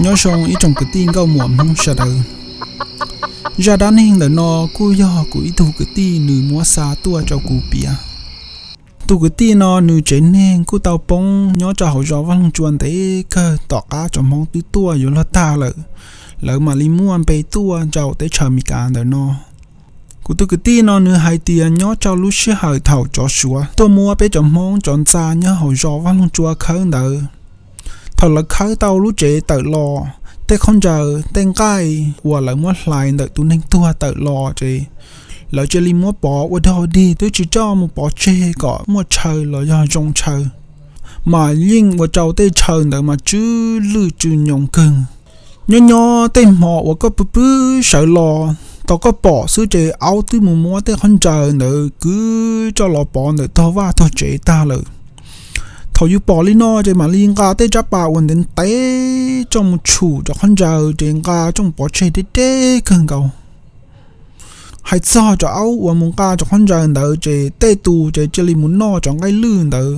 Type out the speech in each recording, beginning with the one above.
Nyob zoo ib tsoom kwv tij nkauj muam Hmoob sawv daws. Zaj dab neeg ntawm no kuj yog kuv ib tug kwv tij nws muab xa tuaj rau kuv piav. Tus kwv tij no nws tsev neeg kuj tau poob nyob rau hauv zos Vaj Loog Tsua ntev kawg tom qab cov Hmoob twb tuaj yuav luag tag lawm, lawv mam li muaj npe tuaj rau teb chaws Amelikas ntawm no. Kuv tus kwv tij no nws hais tias nyob rau lub sij hawm thaum cov Suav tuaj muab peb cov Hmoob cov ntxa nyob hauv zos Vaj Loog Tsua khawb ntawd, thaum lawv khawb tau lub tsev tawm los, tej khaub ncaws tej nqaij uas lawv muab hlais ntawm tus neeg tuag tawm los ces lawv cia li muab pov ua dog dig twb tsis coj mus pov tseg kom muaj tshaw los yog zoo tshaw, mas yeej ua rau tej tshaw ntawd mas tsw lwj tsw nyoos kawg. Nyob nyob tej hmo uas koj pw pw sawv los, tos koj pom xwb ces aub twb mus muab tej khaub ncaws ntawd kwv coj los pov ntawm tog vaj tog tsev tag lawm. Thaum yus pom li no ces mam li nqa tej rab pas uas ntev ntev coj mus tshum cov khaub ncaws ces nqa coj mus pov tseg deb deb kawg nkaus. Hais txog cov aub uas mus nqa cov khaub ncaws ntawd ces tej tus ces cia li mus noj cov nqaij lwj ntawd.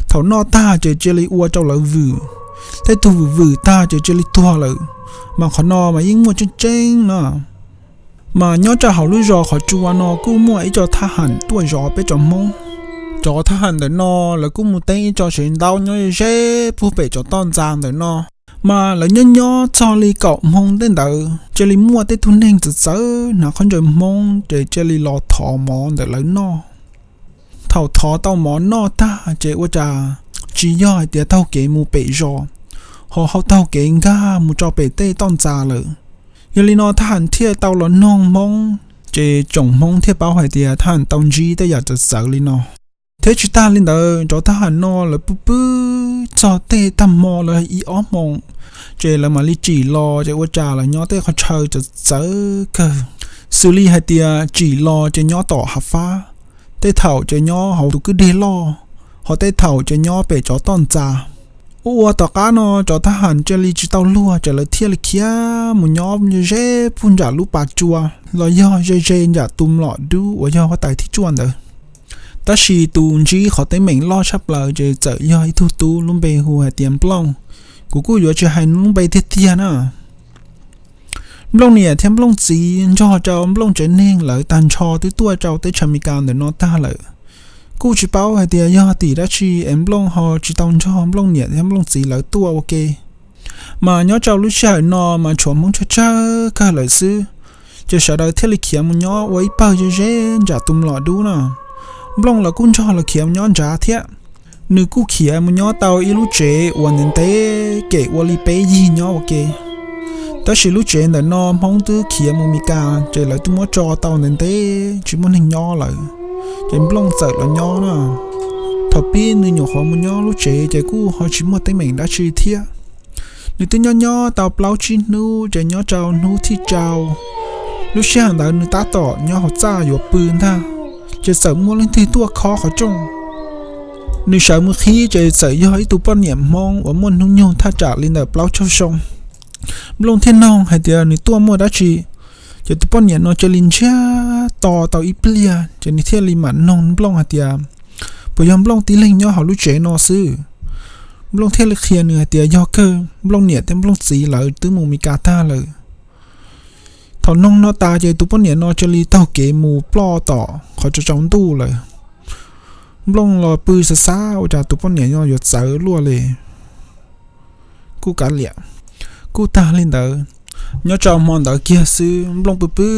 Thaum noj tag ces cia li ua rau lawv vwm, tej tug vwm vwm tag ces cia li tuag lawm. Mas qhov no mas yeej muaj tseeb tseeb na. Mas nyob rau hauv lub zos qhov tsua no kuj muaj ib co thab ham tuaj zov peb cov Hmoob. Cov thab ham ntawm no lawv kuj mus teeb ib co tsev ntaub nyob ze pug pem cov toj ntxa ntawm no. Mas lawv nyob nyob txog li kaum hmoo tej ntawd cia li muaj tej tug neeg txawv txawv hnav khaub ncaws Hmoob ces cia li los thov mov ntawm lawv noj. Thaum thov tau mov noj tag ces ua cas tsis yog hais tias taug kev mus pem zos, ho hau taug kev nkag mus rau pem tej toj ntxa lawm. Yog li no thab ham thiaj tau los noog Hmoob, ces tsoom Hmoob thiaj paub hais tias thab ham tau ntsib tej yam txawv txawv li no. Thiab tsis tag li ntawd, cov thab ham no lawv pw pw txog tej tag hmo lawv ib ob hmoov, ces lawv mam li tsim los ces ua cas lawv nyob tej qhov chaw txawv txawv kawg, xws li hais tias tsim los ces nyob tom hav fab, tej thaum ces nyob hauv tus kwj deg loj, ho tej thaum ces nyob pem cov toj ntxa. Ua ua tom qab no cov thab ham cia li tsis tau luag ces lawv thiaj li khiav mus nyob ze pug nram lub pas tsua los yog ze ze nram tus mlom dub uas yog huab tais thib cuaj ntawd. Tab sis tus ntsib qhov teeb meem loj tshaj plaws ces txawm yog ib tug tub lub npe hu hais tias Nplooj. Kuv kuj yuav tsis hais lub npe tiag tiag na. Nplooj niam thiab Nplooj txiv nrog rau Nplooj tsev neeg lawv tag nrho twb tuaj rau teb chaws Amelikas ntawm no tag lawm. Kuj tsis paub hais tias yog tim dab tsi es Nplooj ho tsis tau nrog Nplooj niam thiab Nplooj txiv lawv tuaj ua ke. Mas nyob rau lub sij hawm no mas tshuav Hmoob tsawg tsawg kawg lawm xwb, ces sawv daws thiaj li khiav mus nyob ua ib pawg ze ze nram tus mlom dub no. Nplooj los kuj nrog lawv khiav mus nyob nrad thiab. Nws kuj khiav mus nyob tau ib lub tsev uas ntev ntev kem ua li peb yig nyob ua ke. Tab sis lub tsev ntawm no Hmoob twb khiav mus Amelikas ces lawv twb muab tso tau ntev ntev tsis muaj neeg nyob lawm, ces Nplooj txawm los nyob na. Thaum pib nws nyuam qhuav mus nyob lub tsev ces kuj ho tsis muaj teeb meem dab tsi thiab. Nws twb nyob nyob tau plaub tsib hnub ces nyob rau hnub thib rau, lub sij hawm ntawd nws tab tom nyob hauv txaj yuav pw ntag, ces txawm muaj leej twg tuaj khob qhov rooj. Nws sawv mus qhib ces txawm yog ib tug poj niam Hmoob uas muaj hnub nyoog thaj tsam li ntawm plaub caug xyoo. Nplooj thiaj noog hais tias nws tuaj muaj dab tsi, ces tus poj niam no cia li ntsiag to tau ib pliag ces nws thiaj li mam noog Nplooj hais tias puas yog Nplooj tib leeg nyob hauv lub tsev no xwb. Nplooj thiaj li qhia nws hais tias yog kawg, Nplooj niam thiab Nplooj txiv lawv twb mus Amelikas tag lawm. Thaum noog no tas ces tus poj niam no cia li taug kev mus ploj tom qhov tsaus ntuj lawm. Nplooj los pw xav xav ua cas tus poj niam no yuav txawv luaj li. Kuj kav liam, kuj tag li ntawd. Nyob rau hmo ntawd kiag xwb Nplooj pw pw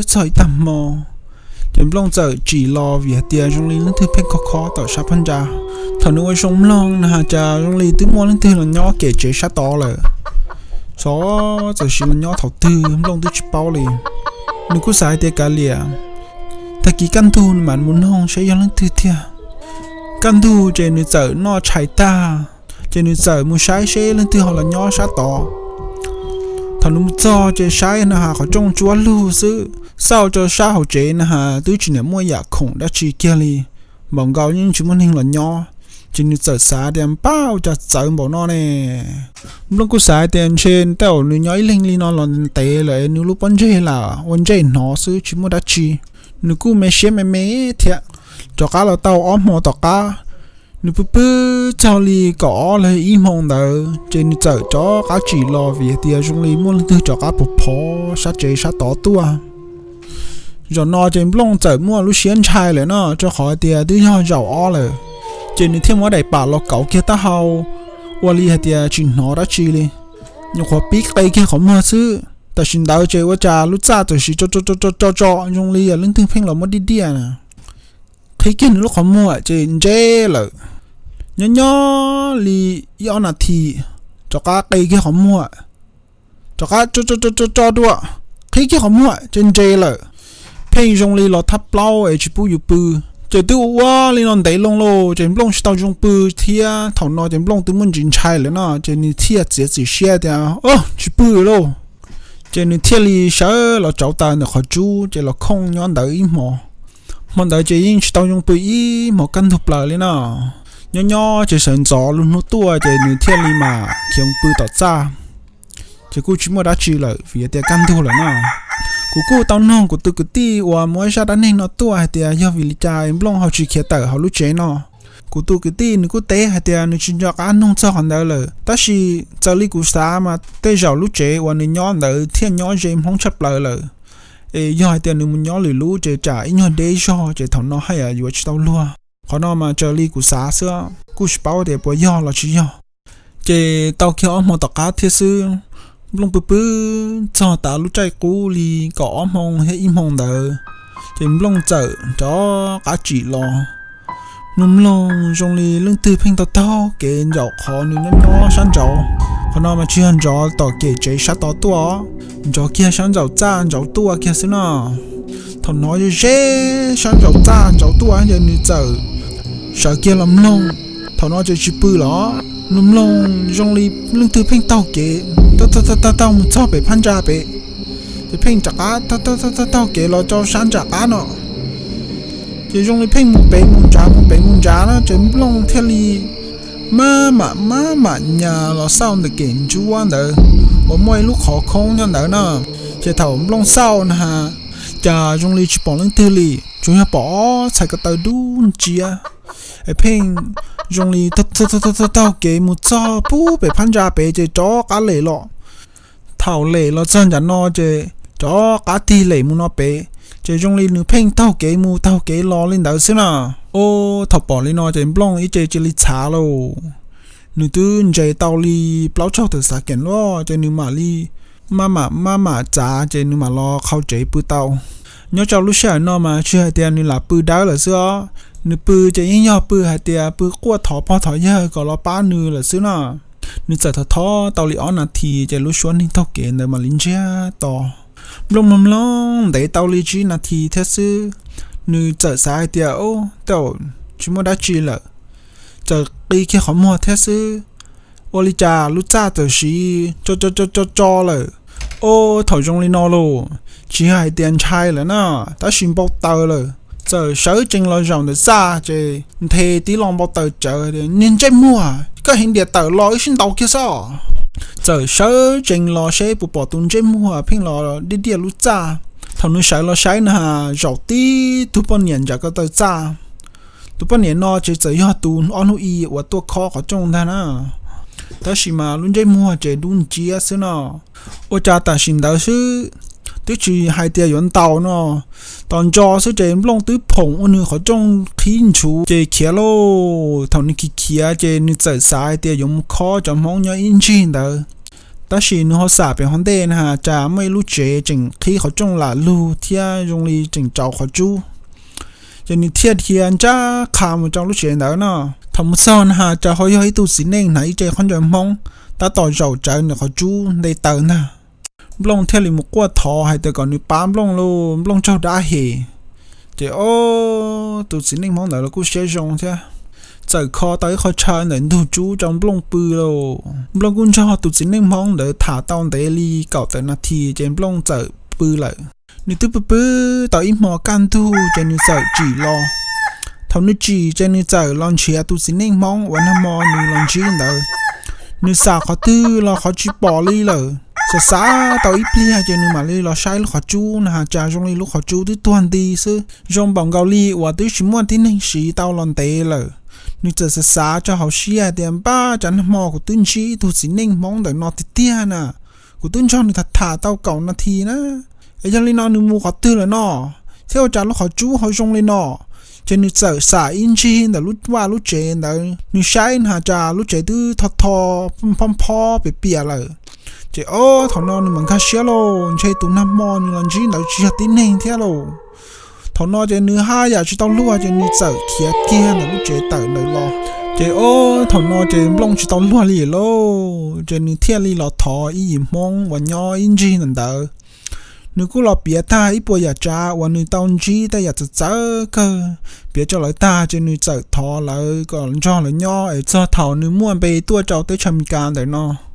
txog ib tag hmo, ces Nplooj txawm tsim los vim hais tias zoo li leej twg pheej khob khob tom sab phab ntsa. Thaum nws ua zoo mloog na has cas zoo li twb muaj leej twg los nyob kem tsev sab tod lawm. Xyov txawm sim los nyob thaum twg Nplooj twb tsis paub li. Nws kuj xav hais tias kav liam, tag kis kaj ntug nws mam mus noog seb yog leej twg tiag. Kaj ntug ces nws txawm noj tshais tag, ces nws txawm mus saib seb leej twg ho los nyob sab tod. Thaum nws mus txog ces saib na has qhov rooj tsuab lug xwb, xauj rau sab hauv tsev na has twb tsis niam muaj yam khoom dab tsi kiag li, npaum nkaus yeej tsis muaj neeg los nyob. Ces nws txawm xav tias npaj ua cas txawv npaum no ne. Nplooj kuj xav tias ntshe tej zaum nws nyob ib leeg li no los ntev lawm nws lub pob ntseg lam ua ntsej hnov xwb tsis muaj dab tsi. Nws kuj me siab me me thiab. Rov qab los tau ob hmo tom qab, Nws pw pw txog li kaum ob los ib moos ntawd ces nws txawm rov qab tsim los vim tias zoo li muaj leej twg rov qab phov phov sab tsev sab tod tuaj. Zaum no ces Nplooj txawm muaj lub siab ntshai lawm no rau qhov tias twb yog zaum ob lawm. Ces nws thiaj muab daim pam los kauv kiag taub hau, ua li hais tias tsis hnov dab tsi li. Nyuam qhuav pib qe kiag qhov muag xwb, tam sim ntawd ces ua cas lub txaj txawm siv tso tso tso tso zoo li leej twg pheej los muab diaj diaj na. Qhib kiag nws lub qhov muag ces nres lawm. Nyob nyob li ib ob nas this, rov qab qe kiag qhov muag, rov qab tso tso tso tso dua, qhib kiag qhov muag ces nres lawm. Pheej zoo li los thab plaub es tsis pub yus pw. Ces twb ua ua li no ntev loo lauj ces Nplooj tsis tau zoo pw thiab. Thaum no ces Nplooj twb muaj ntsis ntshai lawm no ces nws thiaj txiav txim siab tias, Au, tsis pw lauj. Ces nws thiaj li sawv los tsauv taws ntawm qhov tsub ces los khooj nyob ntawd ib hmos. Hmo ntawd ces yeej tsis tau zoo pw ib hmos kaj ntug plaws li no. Nyob nyob ces sawv ntxov lub hnub tuaj ces nws thiaj li mam khiav pw tom txaj. Ces kuj tsis muaj dab tsi lawm vim tias kaj ntug lawm na. Kuv kuj tau noog kuv tus kwv tij uas muab zaj dab neeg no tuaj hais tias yog vim li cas Nplooj ho tsis khiav tawm hauv lub tsev no. Kuv tus kwv tij nws kuj teb hais tias nws tsis nco qab noog txog qhov ntawd lawm, tab sis txawm li kuv xav mas tej zaum lub tsev uas nws nyob ntawd thiaj nyob ze Hmoob tshaj plaws lawm. Es yog hais tias nws mus nyob lwm lub ces tsam ib nyuag deb zog ces thaum no haj yam yuav tsis tau luag. Qhov no mas raws li kuv xav xwb, kuj tsis paub tias puas yog los tsis yog. Ces tau kiag ob hmo tom qab thiab xwb, Nplooj pw pw txog tas lub caij qub li kaum ob hmo thiab ib hmo ntawd, ces Nplooj txawm rov qab tsim los. Mloog mloog zoo li leej twg pheej taug taug kev nraum qhov nws nyob nyob sab nraud. Qhov no mas tsis yog nrov tom kem tsev sab tod tuaj, nrov kiag sab nraum txaj nraud tuaj kiag xwb no. Thaum hnov ze ze sab nraum txaj nraud tuaj ces nws txawm sawv kiag los mloog. Thaum no ces tsis pw los mloog mloog zoo li leej twg pheej taug kev taug taug taug mus txog pem phab ntsa pem, ces pheej rov qab taug taug taug taug kev los rau sab nram qab no. Ces zoo li pheej mus pem mus nrad mus pem mus nrad na ces Nplooj thiaj li maj mam maj mam nyas los xauj ntawm kem ntsuab ntawd uas muaj ib lub qhov khoob nyob ntawd na. Ces thaum Nplooj xauj na, cas zoo li tsis pom leej twg li, tsuas yog pom ob txhais ko taw dub nciab es pheej zoo li taug taug taug kev mus txog pub pem phab ntsa pem ces rov qab lem los. Thaum lem los txog nram no ces rov qab tig lem mus no pem, ces zoo li nws pheej taug kev mus taug kev los li ntawd xwb na. Ua thaum pom li no ces Nplooj ib ce cia li txhav lauj. Nws twb ntses tau li plaub caug tawm xav keem luaj ces nws mam li maj mam maj mam txav ces nws mam los qhau tsev pw tau. Nyob rau lub sij hawm no mas tsis hais tias nws lam pw dawb lawm xwb os, nws pw ces yeej yog pw hais tias pw quaj thov pog thov yawg kom los pab nws lawm xwb na. Nws txawm thov thov tau li ob nas this ces lub suab neeg taug kev ntawd mam li ntsiag to. Nplooj mloog mloog ntev tau li tsib nas this thiab xwb, nws txawm xav hais tias, Ub, tej zaum tsis muaj dab tsi lawm. Txawm qi kiag qhov muag thiab xwb, ua li cas lub txaj txawm siv tso tso tso tso lawm. Ua thaum zoo li no lauj, tsis hais tias ntshai lawm na, tab sis npau taws lawm. Txawm sawv tsees los zaum ntawm txaj ces nthe tib lo npau taws tsawv, Niag ntsej muag, koj heev diam tawm los wb sib ntaus kiag xwb. Txawm sawv tsees los seb puas pom tus ntsej muag pheej los diaj diaj lub txaj. Thaum nws sawv los saib na, zaum tib tug poj niam nram ko taw txaj. Tus poj niam no ces txawm yog tus ob hnub i uas tuaj khob qhov rooj ntag na, tab sis mas lub ntsej muag ces dub nciab xwb no. Ua cas tam sim ntawd xwb, twb tsis hais tias yuav ntaus no, tos ntso xwb ces Nplooj twb phoom ua nws qhov rooj qhib ntshuv ces khiav lauj. Thaum nws khiav khiav ces nws txawm xav hais tias yuav mus khob cov Hmoob nyob ib ncig ntawd, tab sis nws ho xam pem hauv ntej na cas muaj ib lub tsev tseem qhib qhov rooj lam lug thiab zoo li tseem tsau qhov tsub. Ces nws thiaj dhia ntsaj qha mus rau lub tsev ntawd no. Thaum mus txog na cas ho yog ib tug txiv neej hnav ib ce khaub ncaws Hmoob tab tom zaum tsawv ntawm qhov tsub nte taws ntag. Nplooj thiaj li mus quaj thov hais tias kom nws pab Nplooj lauj, Nplooj raug dab hem. Ces ob tus txiv neej Hmoob ntawd los kuj siab zoo thiab, txawm kho tau ib qho chaw ntawm ntug tsub rau Nplooj pw lauj. Nplooj kuj nrog tus txiv neej Hmoob ntawd tham tau ntev li kaum tawm nas this ces Nplooj txawm pw lawm. Nws twb pw pw tau ib hmo kaj ntug ces nws txawm tsim los. Thaum nws tsim ces nws txawm los nrhiav tus txiv neej Hmoob uas nag hmo nws los ntsib ntawd. Nws xam qhov twg los qhov tsis pom li lawm. Xav xav tau ib pliag ces nws mam li los saib lub qhov tsub na cas zoo li lub qhov tsub twb tuag nti xwb. Zoo npaum nkaus li uas twb tsis muaj tib neeg siv tau los ntev lawm. Nws txawm xav xav rau hauv siab hais tias, npab, cas nag hmo kuv twb ntsib ib tug txiv neej Hmoob ntawm no tiag tiag na, kuv twb nrog nws tham tham tau kaum nas this na, es yog li no nws mus qhov twg lawm no, thiab ua cas lub qhov tsub ho zoo li no. Ces nws txawm xam ib ntsis ntawm lub vaj lub tsev ntawd, nws saib na has cas lub tsev twb tho tho, phob phob piam piam lawm. Ces ob thaum no nws mam nkag siab lauj, ntshe tus nag hmo nws los ntsib ntawd tsis yog tib neeg thiab lauj. Thaum no ces nws haj yam tsis tau luag ces nws txawm khiav kiag ntawm lub tsev tawm ntawd los. Ces ob thaum no ces Nplooj tsis tau luag li lauj, ces nws thiaj li los thov ib yim Hmoob uas nyob ib ntsis ntawm ntawd. Nws kuj los piav tag ib puas yam tsav uas nws tau ntsib tej yam txawv txawv kawg, piav rau lawv tag ces nws txawm thov lawv kom nrog lawv nyob es txog thaum nws muaj npe tuaj rau teb chaws Amelikas ntawm no.